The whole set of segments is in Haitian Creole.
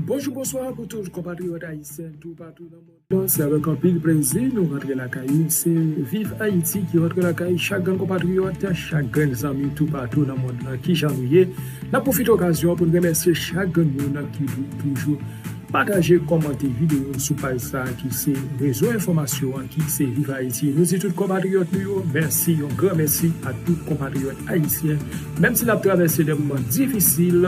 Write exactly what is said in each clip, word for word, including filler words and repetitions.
Bonjou, bonswa pou tout konpatriyòt ayisyen toupatou nan mond lan. Se avèk anpil plezi nou rantre lakay ou. Se Viv Ayiti ki rantre lakay chak grenn konpatriyòt, chak grenn zanmi toupatou nan mond lan. Kijan nou ye? N ap pwofite okazyon pou n remèsye chak grenn moun ki tou- toujou pataje, kòmante videyo sou paj sa a ki se rezo enfòmasyon an ki se Viv Ayiti. Nou di tout konpatriyòt nou yo mèsi, yon gran mèsi a tout konpatriyòt ayisyen. Menm si n ap travèse de moman difisil,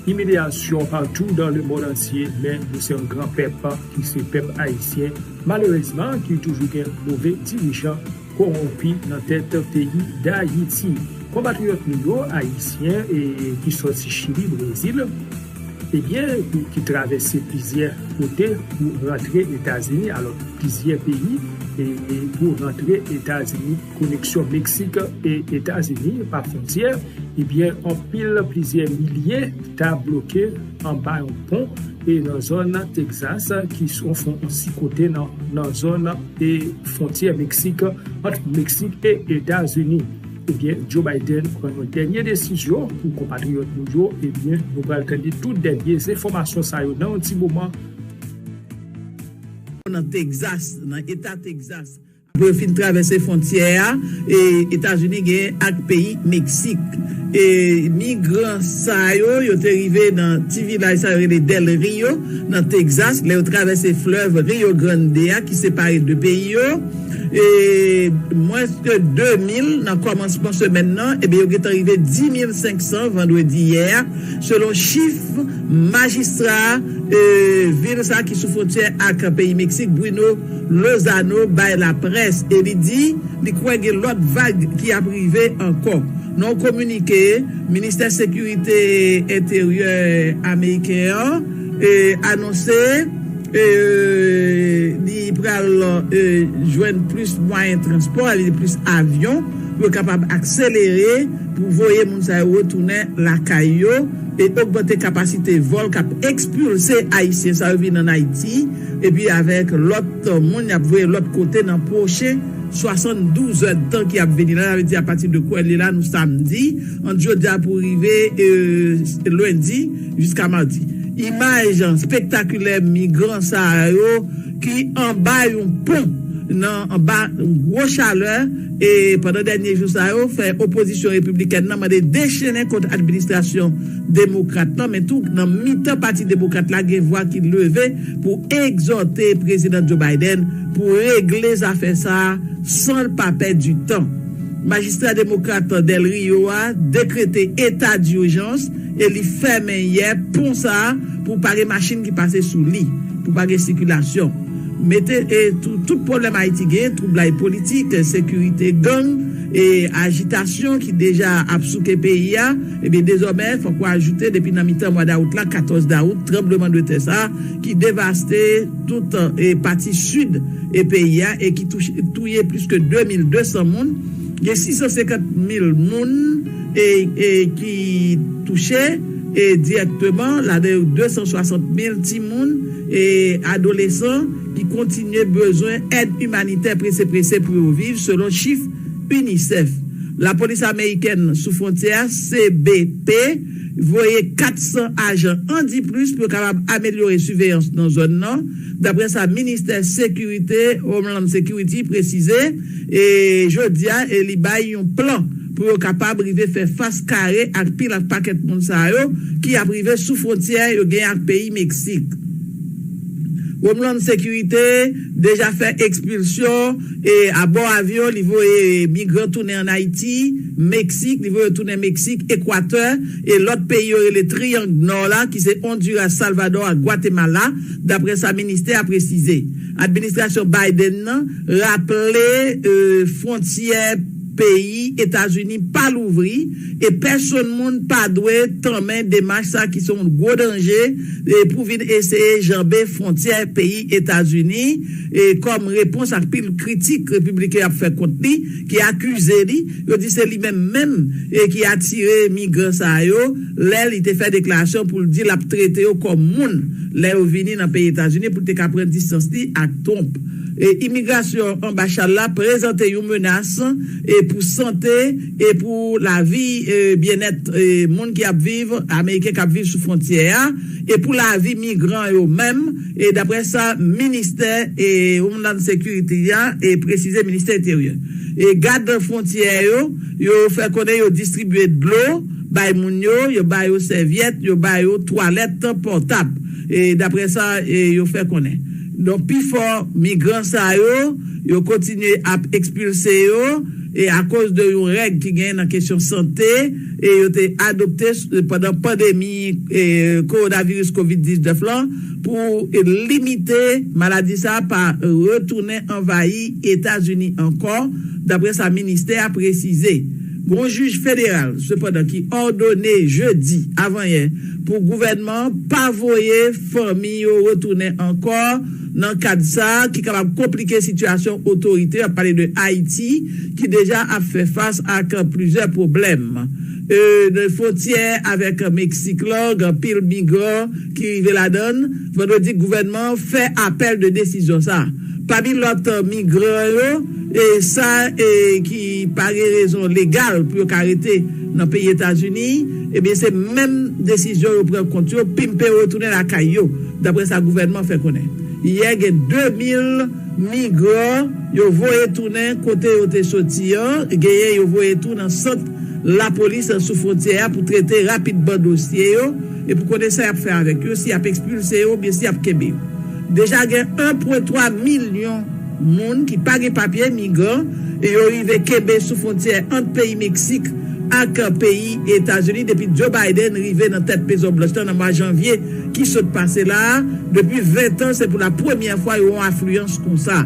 imilyasyon patou dans le monde entier, men nou se yon gran pèp ki se pèp ayisyen. Malerezman, ki toujou gen move dirijan kowonpi nan tèt peyi Dayiti. Konpatriyòt nou yo, ayisyen e ki sòti Chili, Brezil, ebyen, ki, ki travèse plizyè kote pou rantre Etazini, alò, plizyè peyi e, e pou rantre Etazini, koneksyon Meksik e Etazini pa fwontyè, ebyen, anpil, plizyè milye ta bloke anba yon pon e nan zòn Texas, ki s- yon fon- yon ti kote nan, nan zòn e fwontyè Meksik, ant Meksik e Etazini. Ebyen, Joe Biden pran yon dènye desizyon pou konpatriyòt nou yo. Ebyen, nou pral tande tout dènye enfòmasyon sa yo nan yon ti moman. Nan Texas, nan eta Texas. Apre yo fin travèse fwontyè a, e, Etazini gen ak peyi Meksik. E, migran sa yo, yo te rive nan ti vilaj sa yo rele Del Rio, nan Texas, lè yo travèse flèv Rio Grande a ki separe de peyi yo. E, mwens ke de mil nan kòmansman semèn nan, ebyen, yo gentan rive dis mil senk san vandredi yè a, selon chif majistra, e, vil sa ki sou fwontyè ak peyi Meksik, Bruno Lozano, bay laprès e li di li kwè gen lòt vag ki ap rive ankò. Nan yon kominike, Ministè Sekirite Enteryè ameriken an, e, anonse, e, li pral, e, jwenn plis mwayen transpò, sa vle di plis avyon, pou yo kapab akselere pou voye moun sa yo retounen lakay yo e ogmante kapasite vòl k ap ekspilse Ayisyen sa yo vin ann Ayiti, epi avèk lòt moun y ap voye lòt kote nan pwochen swasanndouz èdtan ki ap vini la, sa vle di apati de kwèlye la, nou samdi, ant jodi a pou rive, e, lendi jiska madi. Imaj espektakilè migran sa yo ki anba yon pon, nan anba gwo chalè, e pandan dènye jou sa yo, fè opozisyon repiblikèn nan mande dechennen kont administrasyon demokrat lan, men tou nan mitan pati demokrat la gen vwa ki leve pou egzòte prezidan Joe Biden pou regle zafè sa a san l pa pèdi tan. Majistra demokrat Del Rio a dekrete eta dijans e li fèmen yè pon sa a pou pa gen machin ki pase sou li, pou pa gen sikilasyon. Mete, e, tou- tout pwoblèm Ayiti gen, twoublay politik, sekirite, gang, e ajitasyon ki deja ap souke peyi a, ebyen, dezòmè, fòk w ajoute, depi nan mitan mwa dawout la, katòz dawout, tranblemanntè sa a ki devaste tout, e, pati sid e peyi a e ki touche- touye plis ke de mil de san moun. Gen sis san senkant mil moun, e, e, ki touche, e, dirèkteman, ladan yo de san swasant mil timoun e adolesan ki kontinye bezwen èd imanitè prese prese pou yo viv, selon chif UNICEF. Lapolis amerikèn sou fwontyè a, C B P, voye kat san ajan andiplis pou yo kapab amelyore siveyans nan zòn nan, dapre sa ministè sekirite, Homeland Security, presize, e jodi a, e li bay yon plan pou yo kapab rive fè fas kare ak pil ak pakèt moun sa yo ki ap rive sou fwontyè yo gen ak peyi Meksik. Homeland Security deja fè ekspilsyon e abò avyon, li voye migran tounen ann Ayiti, Meksik, li voye yo tounen Meksik, Ekwatè, e lòt peyi yo rele Triyang Nò la, ki se Honduras, Salvadò ak Gwatemala, dapre sa ministè a presize. Administrasyon Biden nan raple, e, fwontyè peyi Etazini pa louvri, e pèsonn moun pa dwe tanmen demach sa ki se yon gwo danje, e pou vin eseye janbe fwontyè peyi Etazini, e kòm repons ak pil kritik repibliken ap fè kont li, ki akize li, yo di se li menm menm, e ki atire migran sa yo, lè li te fè deklarasyon pou l di l ap trete yo kòm moun lè yo vini nan peyi Etazini pou l te ka pran distans li ak Trump. E imigrasyon anbachal la prezante yon menas, e pou sante, e pou lavi, e byennèt, e moun ki ap viv, Ameriken k ap viv sou fwontyè a, e pou lavi migran yo menm, e daprè sa ministè, e Homeland Security a, e presize ministè enteryè. E gad fwontyè yo, yo fè konnen yo distribye dlo bay moun yo, yo ba yo sèvyèt, yo ba yo twalèt pòtab. E daprè sa, e yo fè konnen. Donk, pifò migran sa yo, yo kontinye ap ekspilse yo, e akoz de yon règ ki genyen nan kesyon sante, e yo te adopte s-, pandan pandemi, e kowonaviris kovid diznèf lan, pou limite maladi sa a pa retounen anvayi Etazini ankò, daprè sa ministè a presize. Gon jij federal, sepandan, ki òdone jedi avanyè pou gouvènman an pa voye fanmi yo retounen ankò nan kad sa a ki kapab konplike sitiyasyon otorite, ap pale de Ayiti, ki deja ap fè fas ak plizyè pwoblèm. E, nan fwontyè avèk Meksik lan, gen anpil migran ki rive ladan l. Vandredi, gouvènman an fè apèl de desizyon sa a. Pami lòt migran yo, e sa, e ki pa gen rezon legal pou yo ka rete nan peyi Etazini, ebyen, se menm desizyon yo pran kont yo, pimpe yo retounen lakay yo, daprè sa gouvènman fè konnen. Yè, gen de mil migran yo voye tounen kote yo te soti an, genyen yo voye tou nan sant lapolis sou fwontyè a pou trete rapidman dosye yo, e pou konnen sa y ap fè avèk yo, si y ap ekspilse yo oubyen si y ap kenbe yo. Deja gen en pwen twa milyon moun ki pa gen papye migran, e yo rive kenbe sou fwontyè ant peyi Meksik ak peyi Etazini depi Joe Biden rive nan tèt Mezon Blanch lan nan mwa janvye ki sot pase la a. Depi ven tan, se pou la premyè fwa yo yon afliyans konsa.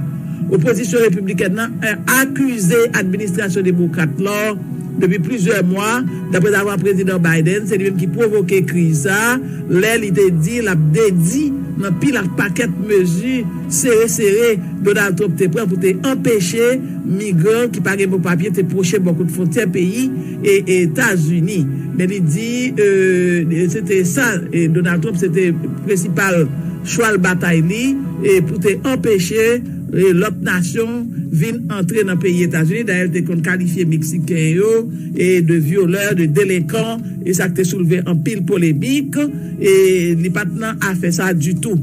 Opozisyon repiblikèn nan, eh, akize administrasyon demokrat lan depi plizyè mwa, daprè zavwa prezidan Biden, se li menm ki pwovoke kriz sa a, lè li te di l ap dedi nan pil ak pakèt mezi sere sere Donald Trump te pran pou te anpeche migran ki pa gen bon papye te pwoche bò kot fwontyè peyi e Etazini. Men li di, e, se te sa, e, Donald Trump, se te prensipal chwal batay li, e, pou te anpeche, e, lòt nasyon vin antre nan peyi Etazini. Dayè, l te konn kalifye Meksiken yo, e, de vyolè, de delenkan, e sa k te soulve anpil polemik, e li pa t nan afè sa ditou.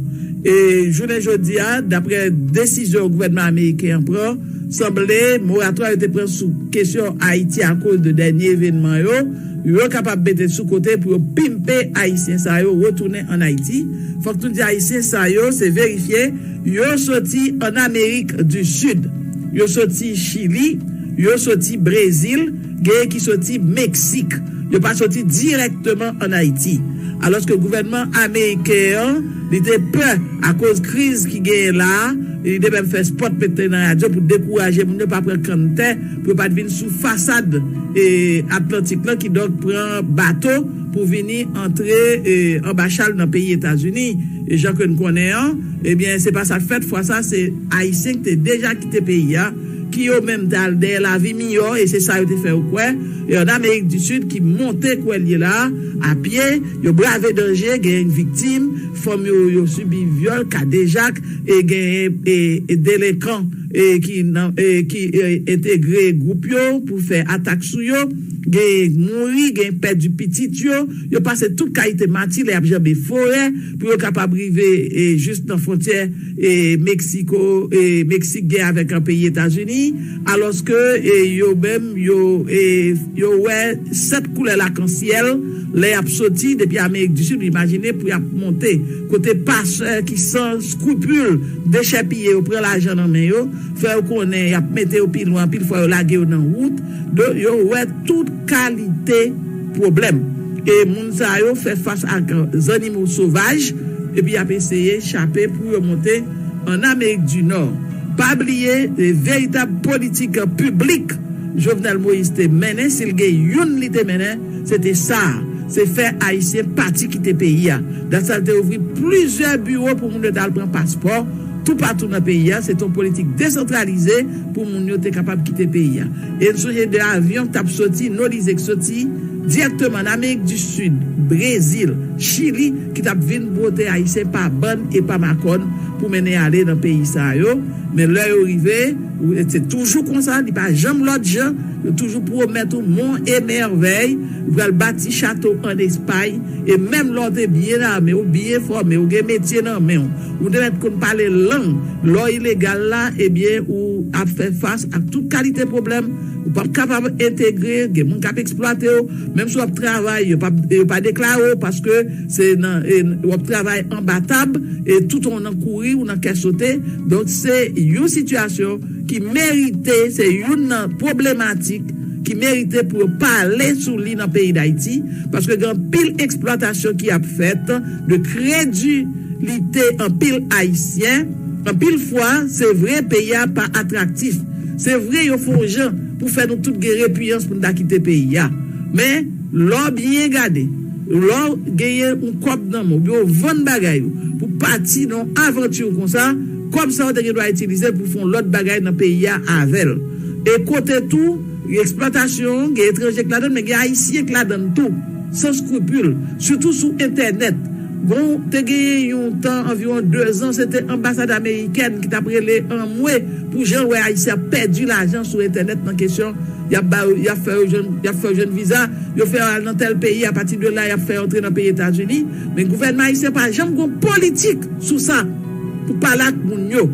E jounen jodi a, daprè desizyon gouvènman ameriken an pran, sanble moratwa yo te pran sou kesyon Ayiti akoz de dènye evènman yo, yo kapab mete sou kote pou yo pimpe Ayisyen sa yo retounen ann Ayiti. Fòk nou di Ayisyen sa yo, se verifye, yo soti ann Amerik di Sid, yo soti Chili, yo soti Brezil, genyen ki soti Meksik. Yo pa soti dirèkteman ann Ayiti. Alòske gouvènman ameriken an, li te pè akoz kriz ki genyen la a, li te menm fè spòt mete nan radyo pou dekouraje moun yo pa pran kanntè, pou yo pa t vin sou fasad, e, Atlantik lan, kidonk pran bato pou vini antre, e, anbachal nan peyi Etazini. E jan ke n konnen an, ebyen, se pa sa k fèt. Fwa sa, se Ayisyen ki te deja kite peyi a, ki yo menm t al dèyè lavi miyò, e se sa yo te fè yo kwè. E ann Amerik di Sid ki monte kwè l ye la a, a pye, yo brave danje, genyen viktim, fanm yo, yo sibi vyòl, kadejak, e genyen, e, e delenkan, e ki nan, e ki, e, entegre gwoup yo pou fè atak sou yo, gen mouri, gen pèdi pitit yo, yo pase tout kalite mati lè y ap janbe forè pou yo kapab rive, e, jis nan fwontyè, e, Meksiko, e, Meksik gen avèk, e, peyi Etazini, alòske, e, yo menm, yo, e, yo wè sèt koulè lakansyèl lè y ap soti depi Amerik di Sid, imajine pou y ap monte kote pasè ki san skrupil dechèpiye yo, pran lajan nan men yo, fè yo konnen y ap mete yo pi lwen, anpil fwa yo lage yo nan wout, do-, yo wè tout kalite pwoblèm. E moun sa yo fè fas ak zannimo sovaj, epi y ap eseye chape pou yo monte ann Amerik di Nò. Pa bliye, e, veritab politik piblik Jovenel Moïse te mennen, si l gen youn li te mennen, se te sa a, se fè Ayisyen pati kite peyi a. Dat sa l te ouvri plizyè biwo pou moun yo t al pran paspò toupatou nan peyi a. Se te yon politik desantralize pou moun yo te kapab kite peyi a. E n sonje de avyon k t ap soti, Nolizé k soti dirèkteman an Amerik di Sid, Brezil, Chili, ki t ap vin pote Ayisyen pa bann e pa makòn pou mennen ale nan peyi sa yo. Men lè yo rive, se toujou konsa, li pa janm lòt jan. Yo toujou pwomèt ou mont e mèvèy, ou pral bati chato ann Espay, e menm lè w te byen ame, ou byen fòme, ou gen metye nan men w, ou te mèt konn pale lang, lè w ilegal la, ebyen, ou ap fè fas ak tout kalite pwoblèm, ou p ap kapab entegre, gen moun k ap eksplwate w, menm si w ap travay, yo p ap, yo pa deklare w, paske se nan, e, w ap travay anba tab, e tout ou nan kouri, ou nan kè sote. Donk, se yon sitiyasyon ki merite, se youn nan pwoblematik ki merite pou yo pale sou li nan peyi Dayiti, paske gen anpil eksplwatasyon ki ap fèt de kredilite anpil Ayisyen. Anpil fwa, se vre, peyi a pa atraktif. Se vre, yo fè yon jan pou fè nou tout gen repiyans pou n ta kite peyi a. Men, lè w byen gade, lè w genyen yon kòb nan men w, oubyen w vann bagay ou pou pati nan yon avanti konsa, kòb sa yo te gen dwa itilize pou fè yon lòt bagay nan peyi a avè l. E kote tou, eksplwatasyon, gen etranje k ladann, men gen Ayisyen k ladann tou, san skripil, sitou sou entènèt. Bon, te genyen yon tan, anviwon de zan, se te anbasad amerikèn ki t ap rele anmwe pou jan l wè Ayisyen ap pèdi lajan sou entènèt nan kesyon, y ap ba yo, y ap fè yo jwenn, y ap fè yo jwenn viza, yo fè yo al nan tèl peyi, apati de la, y ap fè yo antre nan peyi Etazini. Men gouvènman ayisyen pa janm gen yon politik sou sa, pou pale ak moun yo,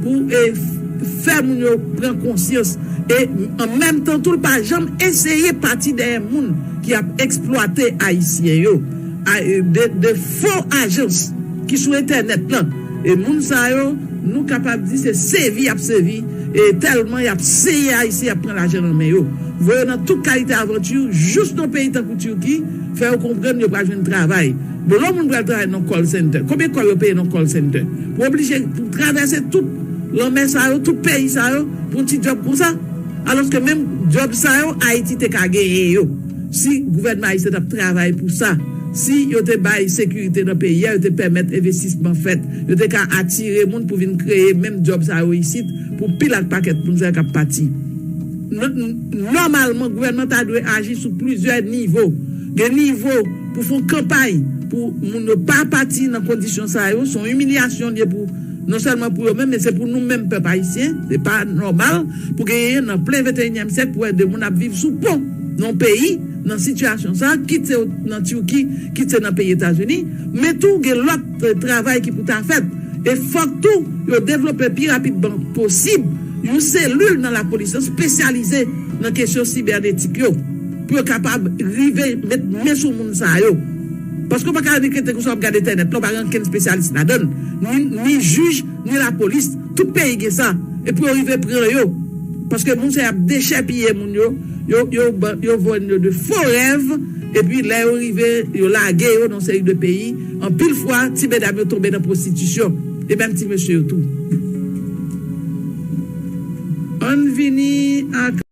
pou, e, f-, fè moun yo pran konsyans. E an menm tan tou, l pa janm eseye pati dèyè moun ki ap eksplwate Ayisyen yo. A, e, de, de fo ajans ki sou entènèt lan. E moun sa yo, nou kapab di se sevi y ap sevi, e tèlman y ap seye Ayisyen, y ap pran lajan nan men yo. Voye yo nan tout kalite avanti, jis nan peyi tankou Tiki, fè yo konprann yo pral jwenn travay. Bon, lè yon moun pral travay nan call center, konbyen kòb yo peye nan call center? Pou oblije pou travèse tout lanmè sa yo, tout peyi sa yo, pou yon ti djòb konsa. Alòske menm djòb sa yo, Ayiti te ka genyen yo. Si gouvènman ayisyen t ap travay pou sa, si yo te bay sekirite nan peyi a, yo te pèmèt envestisman fèt, yo te ka atire moun pou vin kreye menm djòb sa yo isit, pou pil ak pakèt moun sa yo k ap pati. N-, n-, nòmalman, gouvènman ta dwe aji sou plizyè nivo. Gen nivo pou fè yon kanpay pou moun yo pa pati nan kondisyon sa yo. Se yon imilyasyon l ye pou, non sèlman pou yo menm, men se pou nou menm pèp ayisyen. Se pa nòmal pou genyen nan plen venteyinyèm syèk pou wè de moun ap viv sou pon nan yon peyi, nan sitiyasyon sa, kit se nan Tiki, kit se nan peyi Etazini, men tou gen lòt, e, travay ki pou ta fèt. E fòk tou yo devlope pi rapidman posib yon selil nan lapolis lan espesyalize nan kesyon sibènetik yo, pou yo kapab rive met men sou moun sa yo. Paske w pa ka rekrite konsa w ap gade entènèt la, w pa gen ankenn espesyalis ladan l, ni, ni jij, ni lapolis. Tout peyi gen sa. E pou yo rive pran yo. Paske moun sa yo ap dechèpiye moun yo, yo, yo, yo vann yo de fo rèv, epi lè yo rive, yo lage yo nan seri de peyi. Anpil fwa, ti medam yo tonbe nan pwostitisyon, e menm ti mesye yo tou. Ann vini ak